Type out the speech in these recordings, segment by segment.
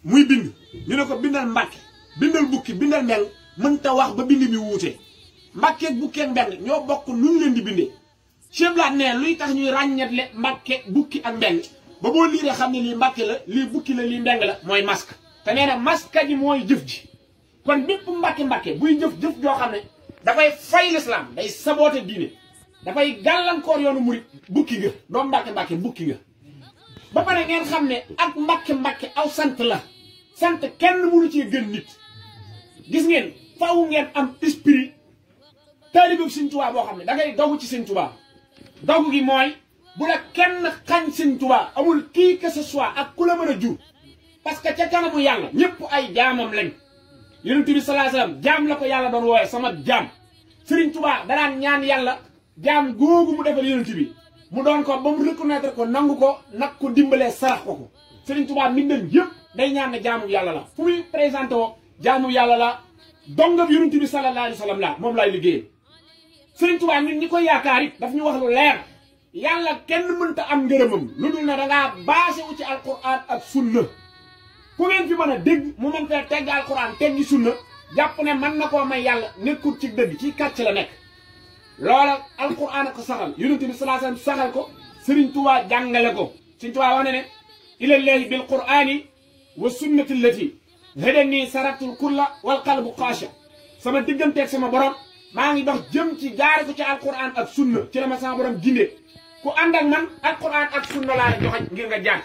muy bind ñu ne ko bindal Mbàkke bindal bukki bindal mbeng mënta wax ba bind mi wuute Mbàkke ak bukki ak mbeng ñoo bokk nu ñu leen di bindee Cheikh Blaat ne luy tax ñuy ràññetle Mbàkke bukki ak mbeng ba boo liiree xam ne lii Mbàkke la lii bukki la lii mbeng la mooy masque te nee na masque ji mooy jëf ji kon bépp Mbàkke buy jëf joo xam ne dafay fay l'islam day saboote diine dafay gàllankoor yoonu murit bukki nga doom Mbàkke bukki nga ba pare ngeen xam ne ak Mbàkke aw sant la sant kenn mënu ci gën nit gis ngeen faaw ngeen am esprit taalibe Sëñ Tuubaa boo xam ne da ngay dogu ci Sëñ Tuubaa dogu gi mooy bu la kenn xañ Sëñ Tuubaa amul kii que ce soit ak ku la mën a jur parce que ca kanamu yàlla ñëpp ay jaamam lañ Yonent bi sallallahu alayhi wasallam jaam la ko yàlla doon wooye sama jaam Sëriñ Tuubaa danaan ñaan yàlla jaam googu mu defal Yonent bi mu doon ko ba mu reconnaître ko nangu ko nag ko dimbalee sarax ko Sëriñ Tuubaa mbindam yëpp day ñaan ne jaamu yàlla la fu muy présenté woo jaamu yàlla la dongam Yonent bi sallallahu alayhi wasallam la moom laay liggéeyee Sëriñ Tuubaa ñun ñi koy yaakaar it daf ñu wax lu leer yàlla kenn mënta am ngërëmam lu dul ne dangaa basé wu ci alquran ak sunna ku ngeen fi mën a dégg mu mën fee tegg alquran teggi sunna jàpp ne mën na koo may yàlla nekkul ci dëgg ci kàcc la nekk loola alquran ko saxal Yonent bi sallallahu alayhi wasallam saxal ko Sëriñ Tuubaa jàngale ko Sëriñ Tuubaa wax ne ne ilallahi bil qur'ani wa sunnati allati hadani saratul kulla wal qalbu xaasha sama digganteeg sama borom maa ngi dox jëm ci jaare ko ci alquran ak sunna ci la ma sama borom gindee ku ànd ak man alquran ak sunna laa joxañ ngir nga jaar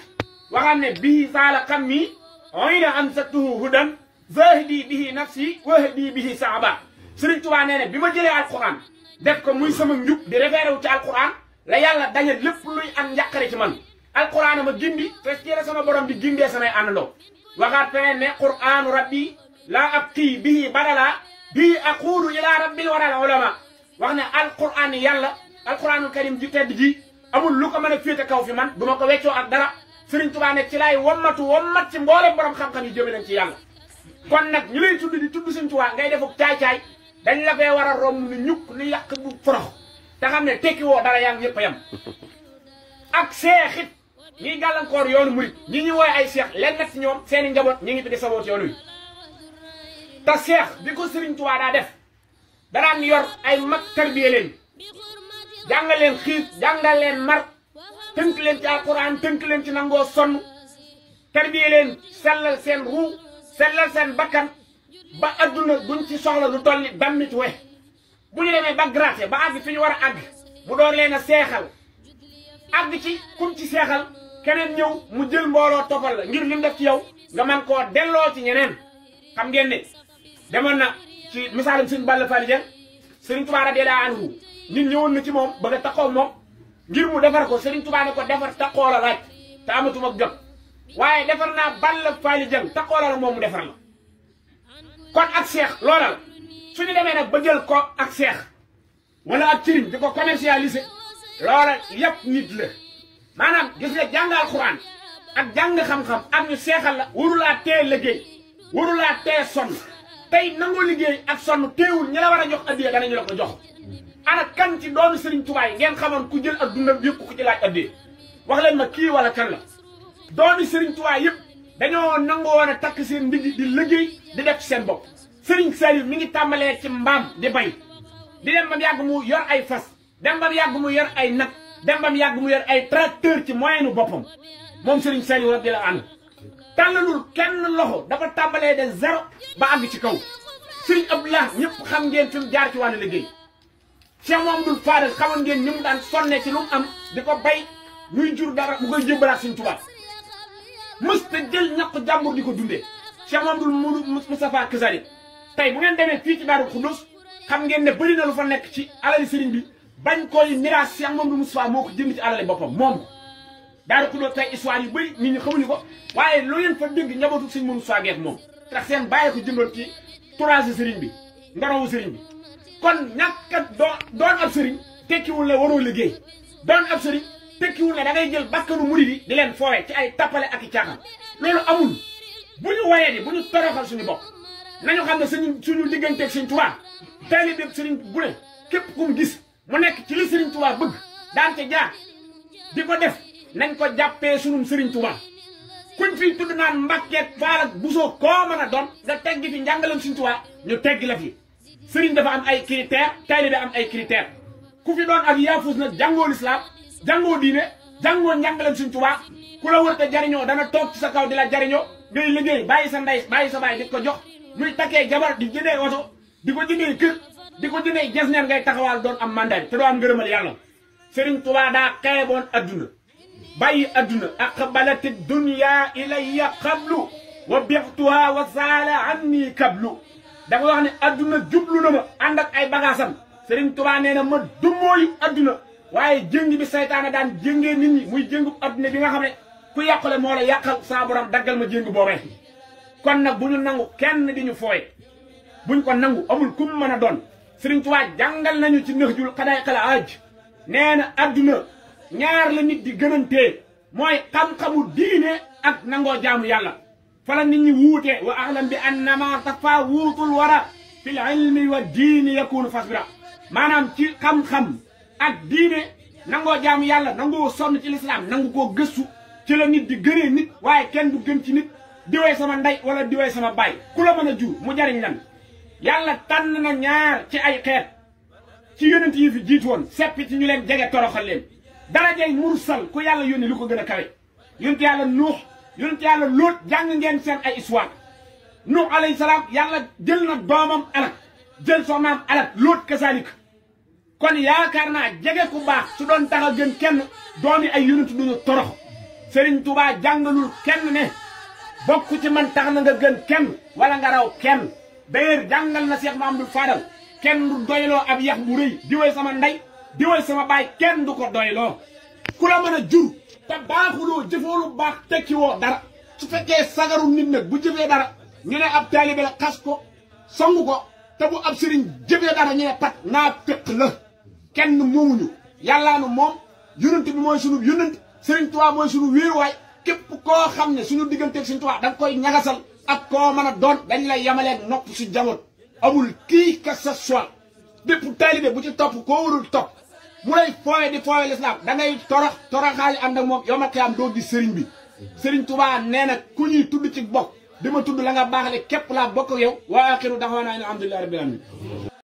waxam ne bihi saala xam mi oyna am sattuhu hudan zahidi bihi nafsi wahdi bihi saaba Sëriñ Tuubaa nee ne bi ma jëlee alquran def ko muy sama njub di référé wu ci alquran la yàlla dañe lépp luy am njàqare ci man alquran ma gindi te ci la sama borom di gindee samay àndandoo waxaat feneen ne quranu rabbi laa abqi bihi badala bii aqulu ila rabbil waral ulama wax ne alquran yàlla alquranul karim ji tedd ji amul lu ko mën a féete kaw fi man du ma ko weccoo ak dara Sëriñ Tuubaa ne ci laay wommat ci mboolem borom xam-xam yi jëme leen ci yàlla kon nag ñu lay tudd di tudd Sëriñ Tuubaa ngay defuk caay-caay dañ la fee war a romb ni ñukk ni yàq bu forox te xam ne tekki woo dara yaa ngi yëpp a yem ak seexit ñiy gàllankoor yoonu murit ñi ñu wooy ay seex leen nag ci ñoom seeni njaboot ñi ngi fi di saboot yoonu wi te seex bi ko Sëriñ Tuubaa daa def daraan yor ay mag tarbiye leen jàngal leen xiif jàngal leen mar tënk leen ci alquran tënk leen ci nangoo sonn tarbiye leen sellal seen ruu sellal seen bakkan ba adduna duñ ci soxla lu toll ni dammit we bu ñu demee ba gratte ba àgg fi ñu war a àgg mu door leen a seexal àgg ci kum ci seexal keneen ñëw mu jël mbooloo toppal la ngir lim def ci yow nga man koo delloo ci ñeneen xam ngeen ne demoon na ci misaalum Sëriñ Balla Fally Dieng Sëriñ Tuubaa radiyallaahu anhu nit ñëwoon na ci moom bëgg a taxaw moom ngir mu defar ko Sëriñ Tuubaa ne ko defar taxaw la laaj te amatuma jot waaye defar naa Balla Fally Dieng taxaw la moom mu defar la kon ak seex loola la suñu demee nag ba jël ko ak seex wala ak sëriñ di ko commercialiser loola yëpp nit la maanaam gis nga jàng alxuraan ak jàng xam-xam ak ñu seexal la warulaa tee liggéey warulaa tee sonn tey nangoo liggéey ak sonn teewul ñi la war a jox addiya danañu la ko jox ana kan ci doomu Sëriñ Tuubaa yi ngeen xamoon ku jël ak dundam yëpp ku ci laaj addiya wax leen ma kii wala kan la doomu Sëriñ Tuubaa yëpp dañoo nangoo woon a takk seen ndigg di liggéey di def ci seen bopp Sëriñ Saliou mi ngi tàmbalee ci mbaam di bay di dem ba mu yàgg mu yor ay fas dem ba mu yàgg mu yor ay nag dem ba mu yàgg mu yor ay tracteur ci moyenu boppam moom Sëriñ Saliou radiyallaahu anhu tàllalul kenn loxo dafa tàmbalee de zéro ba àgg ci kaw Sëriñ Abdoulaye ñëpp xam ngeen fi mu jaar ci wàllu liggéey Cheikh Mamadou Fadel xamoon ngeen ni mu daan sonne ci lu mu am di ko bay muy jur dara mu koy jébbalaat Sëriñ Tuubaa mës te jël ñaq jàmbur di ko dundee Cheikh Mamadou Moustapha Kasari tey bu ngeen demee fii ci Daaru Xudoos xam ngeen ne bëri na lu fa nekk ci alali sëriñ bi bañ koy miraas Cheikh Mamadou Moustapha moo ko jënd ci alali boppam moom ko Daaru Xudoos tey histoire yu bëri nit ñi xamuñu ko waaye loo leen fa dégg njabootu sëriñ Moustapha geek moom tax seen bàyyi ko jëndoon ci tourage sëriñ bi ndarawu sëriñ bi kon ñàkk doon ab sëriñ tekkiwul ne waroo liggéey doon ab sëriñ tekkiwul ne da ngay jël bakkanu murid yi di leen foowe ci ay tappale ak i caaxaan loolu amul bu ñu wayee di bu ñu toroxal suñu bopp nañu xam ne suñu digganteeg Sëriñ Tuubaa taalibe sëriñ bu ne képp ku mu gis mu nekk ci li Sëriñ Tuubaa bëgg daan ca jaar di ko def nañ ko jàppee sunum Sëriñ Tuubaa kuñ fi tudd naan Mbàkke Faal ak Buso koo mën a doon nga teggi fi njàngalam Sëriñ Tuubaa ñu teggi la fi sëriñ dafa am ay critères taalibe am ay critères ku fi doon ak yaafus nag jàngoo lislaam jàngoo diine jàngoo njàngalam Sëriñ Tuubaa ku la wër te jariñoo dana toog ci sa kaw di la jariñoo ngay liggéey bàyyi sa ndey bàyyi sa baay di ko jox muy takkee jabar di jëndee oto di ko jëndee kër di ko jëndee jesneer ngay taxawaal doon am mandat te doo am ngërëmal yàlla Sëriñ Tuubaa daa xeeboon adduna bàyyi adduna aqbalati dunya ilayya qablu wa bixtuha wa saala anni kablu dafa wax ne adduna jublu na ma ànd ak ay bagaasam Sëriñ Tuubaa nee na ma dummóoyu adduna waaye jëng bi saytaane daan jëngee nit ñi muy jëngu adduna bi nga xam ne ku yàqule moo la yàqal saa borom daggal ma jëng boobee kon nag bu ñu nangu kenn di ñu fooye buñ ko nangu amul kum mën a doon Sëriñ Tuubaa jàngal nañu ci Nahjul Qadaa'il Hajj nee na adduna ñaar la nit di gënantee mooy xam-xamu diine ak nangoo jaamu yàlla fala nit ñi wuute wa ahlam bi annama tafawutul wara fil ilmi wa diini yakunu fasbira maanaam ci xam-xam ak diine nangoo jaamu yàlla nangoo sonn ci lislaam nangu koo gëstu ci la nit di gënee nit waaye kenn du gën ci nit diwee sama ndey wala diwee sama baay ku la mën a jur mu jariñ lan yàlla tànn na ñaar ci ay xeet ci yonent yi fi jiitu woon seppi ci ñu leen jege toroxal leen darajay mursal ku yàlla yónni lu ko gën a kawe yonent yàlla nuux yonent yàlla lóot jàng ngeen seen ay histoire nuux alayhi salaam yàlla jël na doomam alak jël soxnaam alak lóot kasalik kon yaakaar naa jege ku baax su doon tax a gën kenn doomi ay yonent duñu torox Sëriñ Tuubaa jàngalul kenn ne bokk ci man tax na nga gën kenn wala nga raw kenn d'ailleurs jàngal na Cheikh Mamadou Fadal kenn du doyloo ab yax bu rëy diwee sama ndey diwee sama baay kenn du ko doyloo ku la mën a jur te baaxuloo jëfoo lu baax tekki woo dara su fekkee sagaru nit nag bu jëfee dara ñu ne ab taalibe la xas ko songu ko te bu ab sëriñ jëfee dara ñu ne pat naa fekk la kenn moomuñu yàllaanu moom yonent bi mooy sunu yonent Sëriñ Tuubaa mooy sunu wéeruwaay képp koo xam ne suñu digganteeg Sëriñ Tuubaa da nga koy ñagasal ak koo mën a doon dañ lay yamaleeg nopp si jamono amul kii que ce soit bépp taalibe bu ci topp koo warul topp mu lay fooye di fooye lislaam da ngay toroxaali ànd ak moom yow ma xiyaam doo gis sëriñ bi Sëriñ Tuubaa nee na ku ñuy tudd ci bokk dama tudd la nga baaxale képp laa bokk yow wa axiru daxwaanaa alhamdulillahi rabbil alamin